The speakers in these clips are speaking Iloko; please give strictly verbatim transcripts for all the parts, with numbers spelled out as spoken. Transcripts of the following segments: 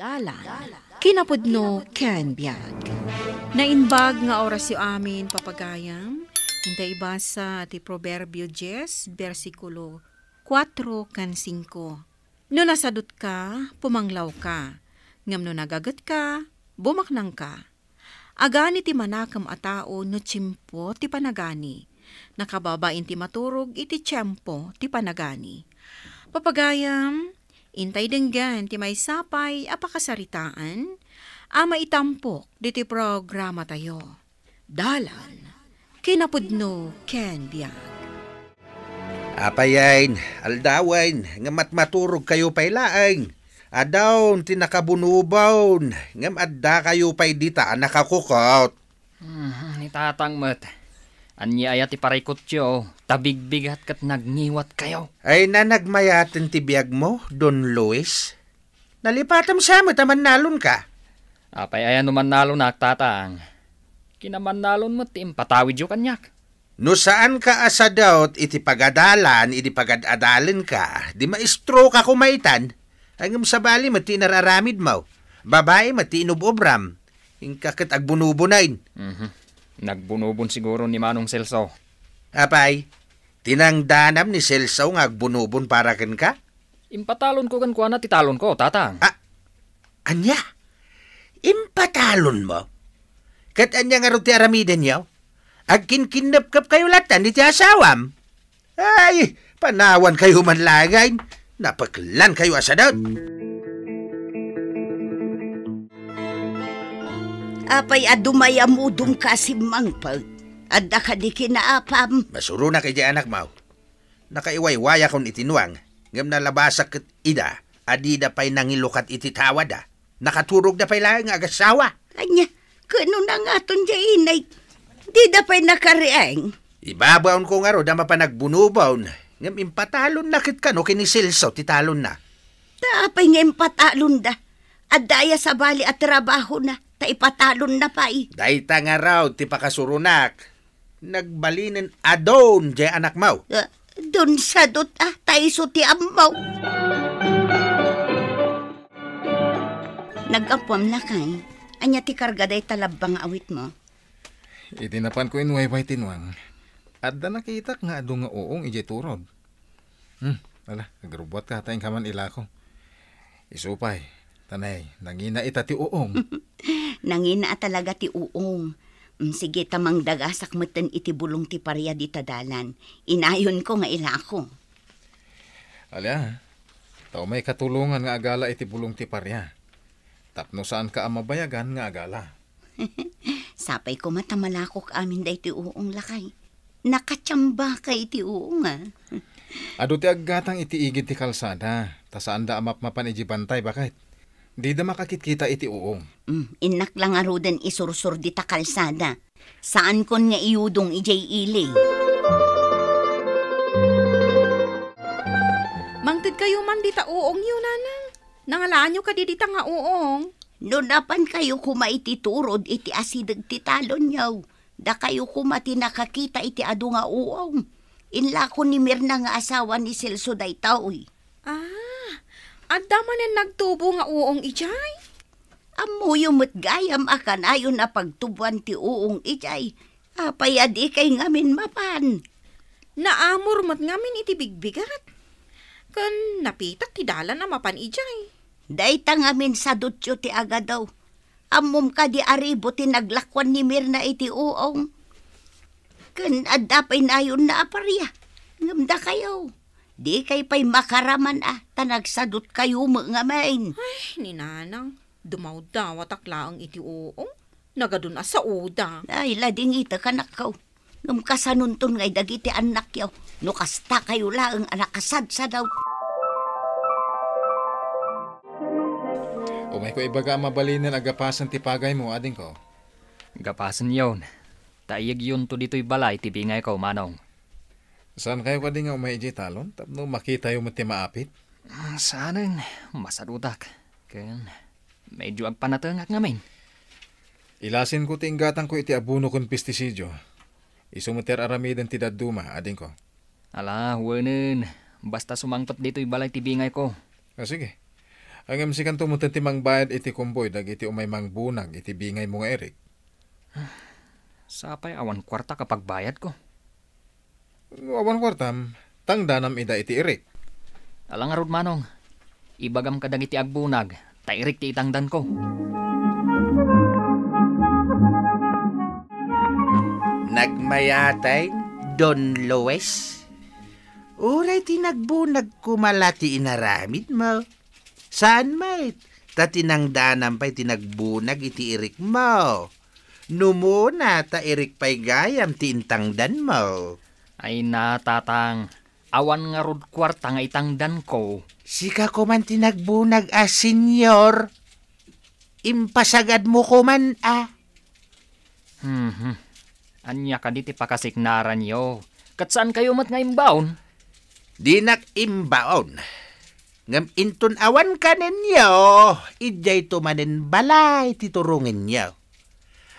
Dalan, kinapudno ken biag. Naimbag nga orasyo amin, papagayam. Intay ibasa ti Proverbio dies, bersikulo kuatro ken singko. No nasadutka, pumanglawka. Ngem no nagagetka, bumaknangka. Agani ti manakem a tao no tiempo ti panagani. Nakababain ti maturog iti tiempo ti panagani. Papagayam, intay denggen ti maysa pay a pakasaritaan a maitampok ditoy programatayo. Dalan, kinapudno ken biag. Apay, aldawen, ngem matmaturogkayo pay laeng. Adaon ti nakabunubon, ngem addakayo pay dita a nakakukot. Hmm, ni Tatang met. Ania aya ti parikutyo, ta bigbigat ket nagngiwatkayo? Ay, nanagmayaten ti biagmo, Don Luis. Nalipatam sa met a mannalonka. Apay aya no mannalonak, Tatang? Kinamannalon met ti impatawidyo kaniak. No saanka a sadut iti pagadalan idi pagad-adalenka, di maestroka koma itan. Ngem sabali met ti inararamidmo. Babai met ti inub-ubram. Inka ket agbunubunen. Mhm. Nagbunubon siguro ni Manong Celso. Apay, tinangdanam ni Celso nga agbunubon para kenka? Impatalonko kenkuana ti talonko, Tatang. Ah, ania? Impatalonmo? Ket ania ngarud ti aramidenyo? Agkinkinnepkepkayo lattan iti asawam? Ay, panawankayo man laengen. Napeklankayo a sadut. Apay a dumay a mudumka a simmangpet? Adda kadi kinaapam? Masuronak iti anakmo. Nakaiwaywayakon iti nuang, ngem nalabasak ket ida a dida pay nangilukat iti tawada. Nakaturogda pay laeng nga agasawa. Ania, ket no nangaton diay inay, dida pay nakariing? Ibabaonko ngarud a mapan agbunubon, ngem impatalonna ket kano ken ni Celso ti talonna. Ta apay nga impatalonda? Adda aya sabali a trabahona, ta ipatalonna pay? Dayta ngarud ti pakasuronak. Nagbalinen a don diay anakmo. Ah, don sadut a, ta isu ti ammo. Naggapuam, lakay. Ania ti karga dayta labba nga awitmo? Idi napanko inwayway ti nuang, adda nakitak nga adu nga uong idiay turod. Hmm, ala, agrubbuatka ta inka man ilako. Isu pay, tanay, nangina ita ti uong. Nangina a talaga ti uong. Mm, sige, ta mangdagasak metten iti bulong ti paria dita dalan. Inayonko nga ilako. Ala, ta umay katulongan nga agala iti bulong ti paria. Tapno saanka a mabayagan nga agala. Sapay koma ta malakok amin daytoy uong, lakay. Nakatiambaka iti uong, a. Adu ti aggatang iti igid ti kalsada, ta saanda a mapmapan idiay bantay, baket. Dida makakitkita iti uong. Mm, innak la ngaruden isursor dita kalsada. Saankon nga iyudong idiay ili. Mangtedkayo man dita uongyo, nanang. Nangalaanyo kadi dita nga uong? No napankayo koma iti turod iti asideg ti talonyo, dakayo koma ti nakakita iti adu nga uong. Inlako ni Mirna nga asawa ni Celso daytoy. Ah, adda manen nagtubo nga uong idiay? Ammoyo met gayam a kanayon a pagtuboan ti uong idiay. Apay a dikay ngamin mapan? Naamor met ngamin iti bigbigat. Ken napitak ti dalan a mapan idiay. Dayta ngamin sadutyo ti agadaw. Ammom kadi a ribo ti naglakuan ni Mirna iti uong? Ken adda pay nayonna a paria. Ngem dakayo, dikay pay makaraman a, ta nagsadutkayo met ngamin. Ay, ni Nanang, dumawdawatak laeng iti uong. Nagadun a saoda. Ay, ladingitek, anakko. Ngem kasanonton ngay dagiti annakyo, no kastakayo laeng a nakasadsadut. Umayko ibaga a mabalinen a gapasen ti pagaymo, adingko. Gapasenyon, ta iyekyonto ditoy balay ti bingayko, Manong. Saankayo kadi nga umay idiay talon tapno makitayo met ti maapit? Mm, saanen, masadutak. Ken medyo agpanatengak ngamin. Ilasinko ti inggatangko iti abono ken pestisidio. Isu met ti ar-aramiden ti dadduma, adingko. Ala, wenen. Basta sumangpet ditoy balay ti bingayko. Ah, sige. Ngem sikanto metten ti mangbayad iti kumboy dagiti umay mangbunag iti bingaymo nga irik. Sapay awan kuarta a pagbayadko. No awan kuartam, tangdanam ida iti irik. Ala ngarud, Manong. Ibagam kadagiti agbunag, ta irik ti itangdanko. Nagmayatay, Don Luis. Uray ti nagbunag koma la ti inaramidmo. Saan met, ta tinangdanam pay ti nagbunag iti irikmo. Numona ta irik pay gayam ti intangdanmo. Ay na, Tatang. Awan ngarud kuarta nga itangdanko. Sika koman ti nagbunag a senior. Impasagadmo koman a. Mhm. Ania kadi ti pakasiknaranyo? Ket saankayo met nga imbaon? Dinak imbaon. Ngem inton awan kanenyo, idiayto manen balay ti turongenyo.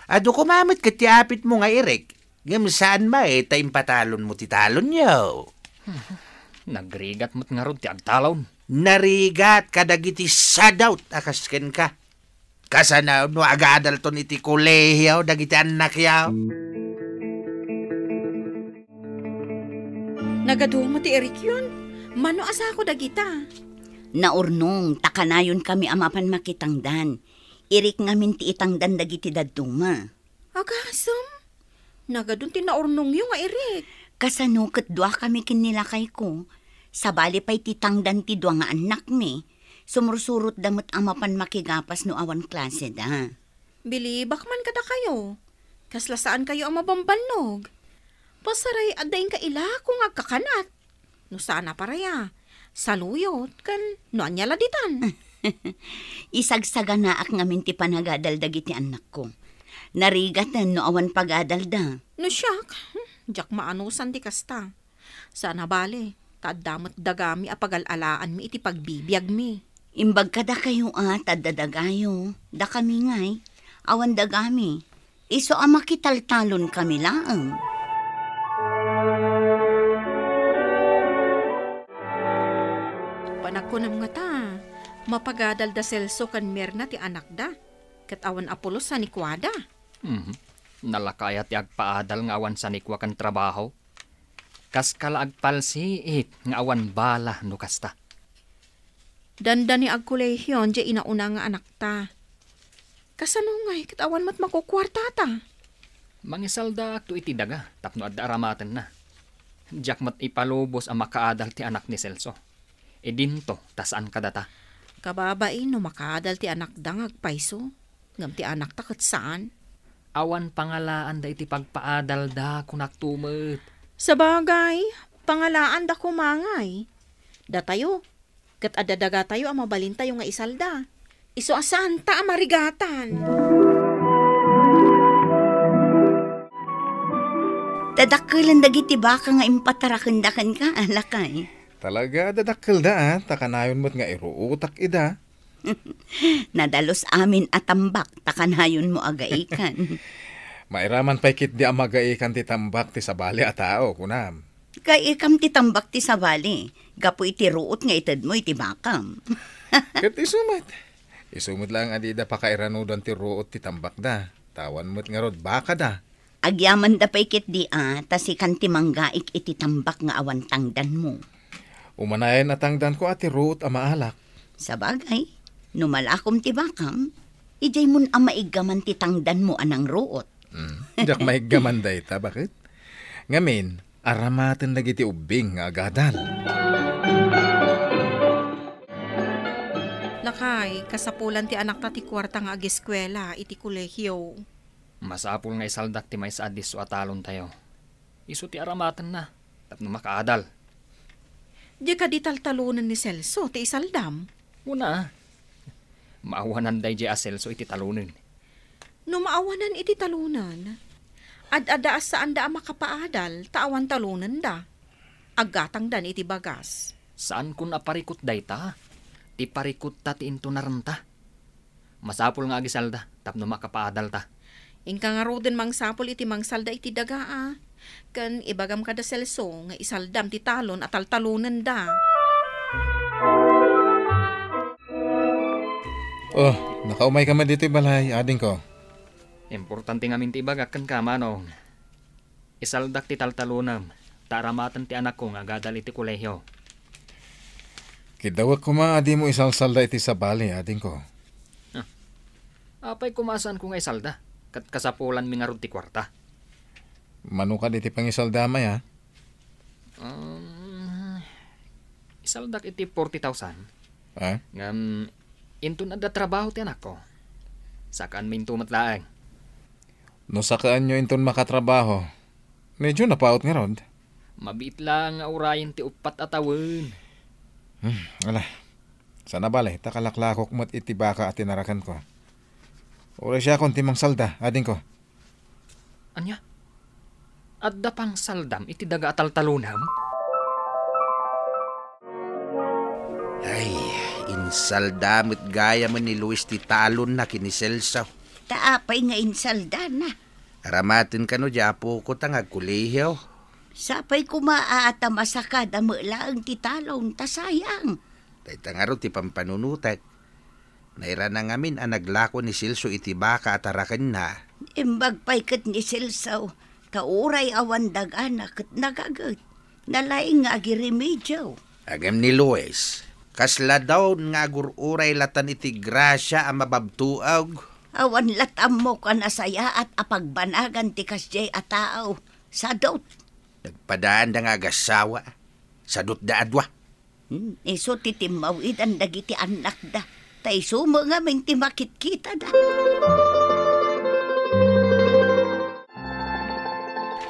Adu koma met ket ti apitmo nga irik, ngem saan met ta impatalonmo ti talonyo. Nagrigat met ngarud ti agtalon. Narigat kadagiti sadot a kas kenka. Kasano no agadalton iti kolehio dagiti annakyo? Nagadu met ti irikyon. Mano a sako dagita? Naurnong, ta kanayonkami a mapan makitangdan. Irik ngamin ti itangdan dagiti dadduma. Agasem? Nagadun ti naurnongyo nga irik. Kasano ket duakami ken ni lakayko? Sabali pay ti tangdan ti dua nga annakmi. Sumursurotda met a mapan makigapas no awan klaseda. Bilibak man kadakayo. Kasla saankayo a mabambannog. Pasaray adda inka ilako nga agkakanat. No saan a paraya, saluyot, ken no ania la ditan. Isagsaganaak ngamin ti panagadal dagiti annakko. Narigaten no awan pagadalda. No siak, hmm, diak maanusan ti kasta. Saan a bale, ta adda met dagami a pagal-alaanmi iti pagbibiagmi. Imbag kadakayo a, ta adda dagayo, dakami ngay, awan dagami. Isu a makitaltalonkami laeng. Panagkunam ngata, mapagadal da Celso ken Mirna ti anakda, ket awan a pulos sanikuada. Mhm. Nalaka aya ti agpaadal nga awan sanikua ken trabaho? Kaska la agpalsiit nga awan bala no kasta. Dandani agkolehion diay inauna nga anakta. Kasano ngay ket awan met makukuartata? Mangisaldaakto iti daga tapno adda aramatenna. Diak met ipalubos a makaadal ti anak ni Celso. Idinto ta saan kadata. Kababain no makaadal ti anakda nga agpayso, ngem ti anakta ket saan. Awan pangalaanda iti pagpaadalda, kunakto met. Sabagay, pangalaanda koma ngay. Datayo, ket adda dagatayo a mabalintayo nga isalda. Isu a saanta a marigatan. Dadakkelen dagiti baka nga impatarakenda kenka, a lakay. Talaga, dadakkelda, a, ta kanayon met nga iruotak ida. Nadalus amin a tambak, ta kanayonmo a gaikan. Mairaman pay ketdi a magaikan ti tambak ti sabali a tao, kunam. Kaikam ti tambak ti sabali, gapu iti ruot nga itedmo iti bakam. Ket isu met. Isu met laeng a dida pakairanudan ti ruot ti tambakda. Ta awan met ngarud bakada. Agyamanda pay ketdi a, ta sikan ti manggaik iti tambak nga awan tangdanmo. Umanayen a tangdanko a ti ruot a maalak. Sabagay, no malakom ti bakam, idiaymon a maiggaman ti tangdanmo a nangruot. Hmm, diak maiggaman dayta, baket? Ngamin, aramaten dagiti ubbing nga agadal. Lakay, kasapulan ti anakta ti kuarta nga ageskuela iti kolehio. Masapul nga isaldak ti maysa a disso a talontayo. Isu ti aramatenna tapno makaadal. Di kadi taltalonen ni Celso ti isaldam? Una, maawanan daydiay a Celso iti talonen. No maawanan iti talonen, ad-adda a saanda a makapaadal ta awan talonenda. Aggatangdan iti bagas. Saankon a parikut dayta. Ti parikutta ti intonarenta. Masapul nga agisalda tapno makapaadalta. Inka ngaruden mangsapul iti mangsalda iti daga a. Ken ibagam kada Celso nga isaldam ti talon a taltalonenda. Oh, nakaumayka met ditoy balay, adingko. Importante ngamin ti ibagak kenka, Manong. Isaldak ti taltalonem, ta aramaten ti anakko nga agadal iti kolehio. Kidawek koma a dimo isalsalda iti sabali, adingko. Ah, apay koma a saanko nga isalda? Ket kasapulanmi ngarud ti kuarta. Mano kadi ti pangisaldam aya? Um, isaldak iti forty thousand. Ah? Ngem, inton adda trabaho ti anakko, sakaanmi into met laeng. No sakaanyo inton makatrabaho, medyo napaut ngarud. Mabiit laeng nga urayen ti uppat a tawen. Hmm, ala. Saan a bale, ta kalaklakok met iti baka a tinarakenko. Uray siakon ti mangsalda, adingko. Ania? Adda pangsaldam iti daga a taltalonem? Ay, insalda met gayam ni Luis ti talonna ken ni Celso. Ta apay nga insaldana? Aramaten kano diay apoko ta nga agkolehio. Sapay koma a ta masakada met laeng ti talon ta sayang. Dayta ngarud ti pampanunotek. Nairana ngamin a naglako ni Celso iti baka a tarakenna. Imbag pay ket ni Celso, ta uray awan dagana ket nagaget. Nalaing nga agiremedio. Ngem ni Luis, kasla dawn nga agur-uray latan iti grasia a mababtuog. Awan lat' ammok a nasayaat a pagbanagan ti kasdiay a tao. Sadut. Nagpadaanda nga agassawa. Sadutda a dua. Hmm, isu ti timmawidan dagiti annakda, ta isu met ngamin ti makitkitada.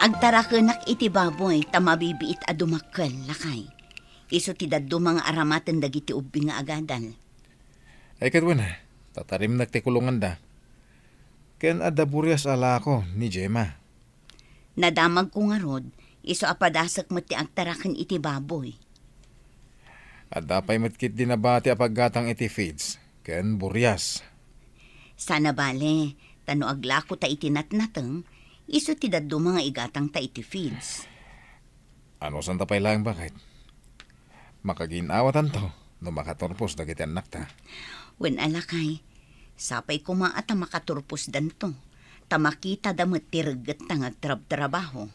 Agtarakenak iti baboy ta mabibiit a dumakkel, lakay. Isu ti dadduma nga aramaten dagiti ubbing nga agadal. Ay, ket wen, tatarimnek ti kulonganda. Ken adda burias a lako ni Gemma. Nadamagko ngarud, isu a padasek met ti agtaraken iti baboy. Adda pay met ketdi nabati a paggatang iti feeds ken burias. Saan a bale, ta no aglakota iti natnateng, isu ti dadduma nga igatangta iti feeds. Anusanta pay laeng baket? Makagin-awatanto no makaturpos dagiti annakta. Wen a, lakay, sapay koma a ta makaturposdanto, ta makitada met ti reggetta nga agtrabtrabaho.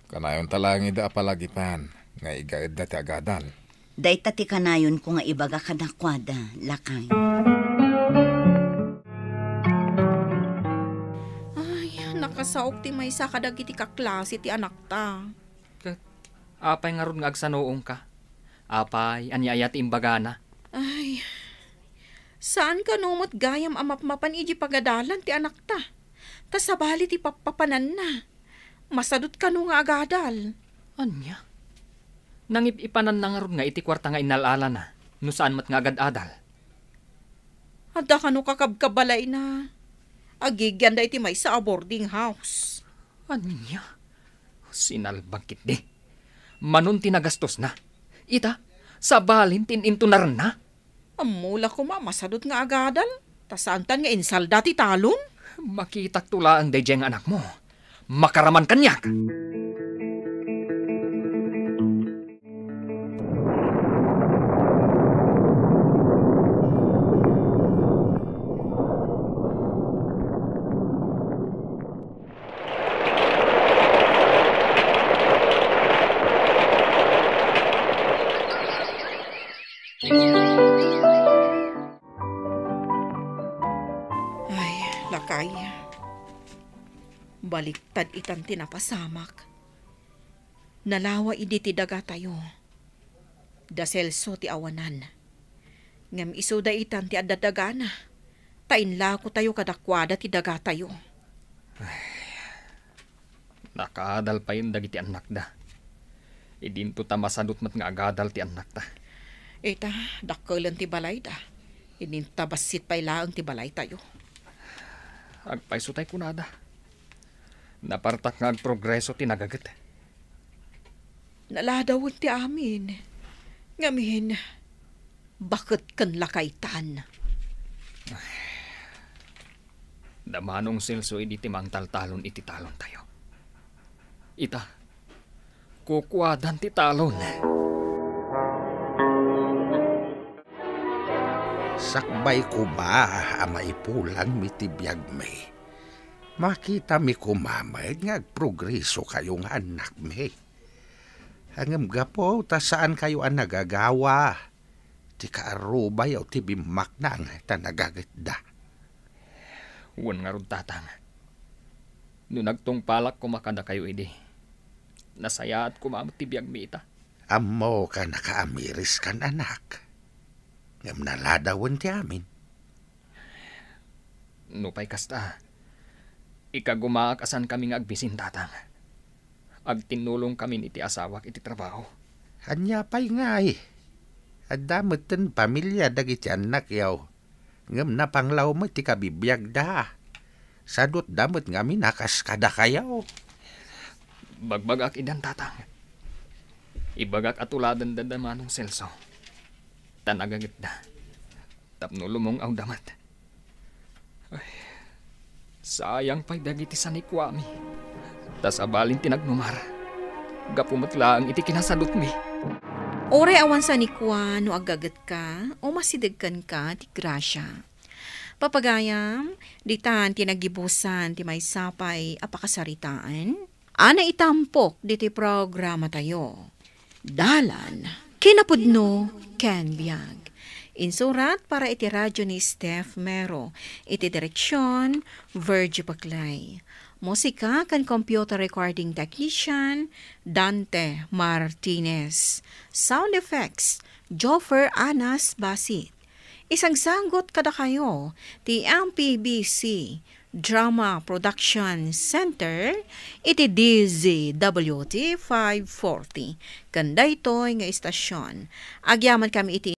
Kanayonta laeng ida a palagipan nga igaedda ti agadal. Dayta ti kanayonko nga ibaga kadakuada, lakay. Ay, nakasaok ti maysa kadagiti kaklase ti anakta. Ket apay ngarud nga agsanuongka? Apay, ania aya ti imbagana? Ay, saan kano met gayam a mapmapan idiay pagadalan ti anakta? Ta sabali ti pappapananna. Masadut kano nga agadal? Ania? Nangip-ipananna ngarud nga iti kuarta nga innal-alana, no saan met nga agad-adal? Adda kano kakabkabalayna. Agigianda iti maysa a boarding house. Ania? Sinalbag ketdi. Manon ti nagastosna? Ita, sabalin ti in-intonarenna? Ammo la koma a masadut nga agadal, ta saantan nga insalda ti talon? Makitakto laeng daydiay nga anakmo. Makaraman kaniak! Ay, lakay. Baliktad itan ti napasamak. Nalawa idi ti dagatayo. Da Celso ti awanan. Ngem isuda itan ti adda dagana, ta inlakotayo kadakuada ti dagatayo. Ay, nakaadal payen dagiti annakda. Idinto ta masadut met nga agadal ti annakta. Ita, dakkelen ti balayda. Idinto ta bassit pay laeng ti balaytayo. Agpayso tay kunada. Napartak nga agprogreso ti nagaget. Naladawen ti amin. Ngamin, baket ken lakaytan. Da Manong Celso idi ti mangtaltalon iti talontayo. Ita, kukuadan ti talon. Sakbay koma a maipulanmi ti biagmi, makitami koma met nga agprogresokayo nga annakmi. Ngem gapu ta saankayo a nagagawa, ti kaarrubayo ti bimmaknang ta nagagetda. Wen ngarud, Tatang. No nagtungpalak koma kadakayo idi, nasayaat koma met ti biagmi ita. Ammok a nakaamiriskan, anak. Ngem naladawen ti amin. Nupay kasta, ikagumaak a saankami nga agbisin, Tatang. Agtinnulongkamin iti asawak iti trabaho. Ania pay ngay? Adda metten pamilia dagiti annakyo. Ngem napanglaw met ti kabibiagda. Sadutda met ngamin a kas kadakayo. Bagbagak idan, Tatang. Ibagak a tuladenda da Manong Celso. Ta nagagetda. Tapno lumung-awda met. Ay, sayang pay dagiti sanikuami. Ta sabalin ti nagnumar. Gapu met laeng iti kinasadutmi. Uray awan sanikua no aggagetka, umasideg kenka ti grasia. Papagayam, ditan ti naggibusan ti maysa pay a pakasaritaan a naitampok ditoy programatayo. Dalan, kinapudno, ken biag. Insurat para iti radyo ni Steph Mero, iti direksyon, Virgie Paclay. Musika ken computer recording technician, Dante Martinez. Sound effects, Joffer Anas Basit. Isagsanggot kadakayo ti M P B C Drama Production Center iti D Z W T five forty. Ken daytoy nga istasyon, agyamankami iti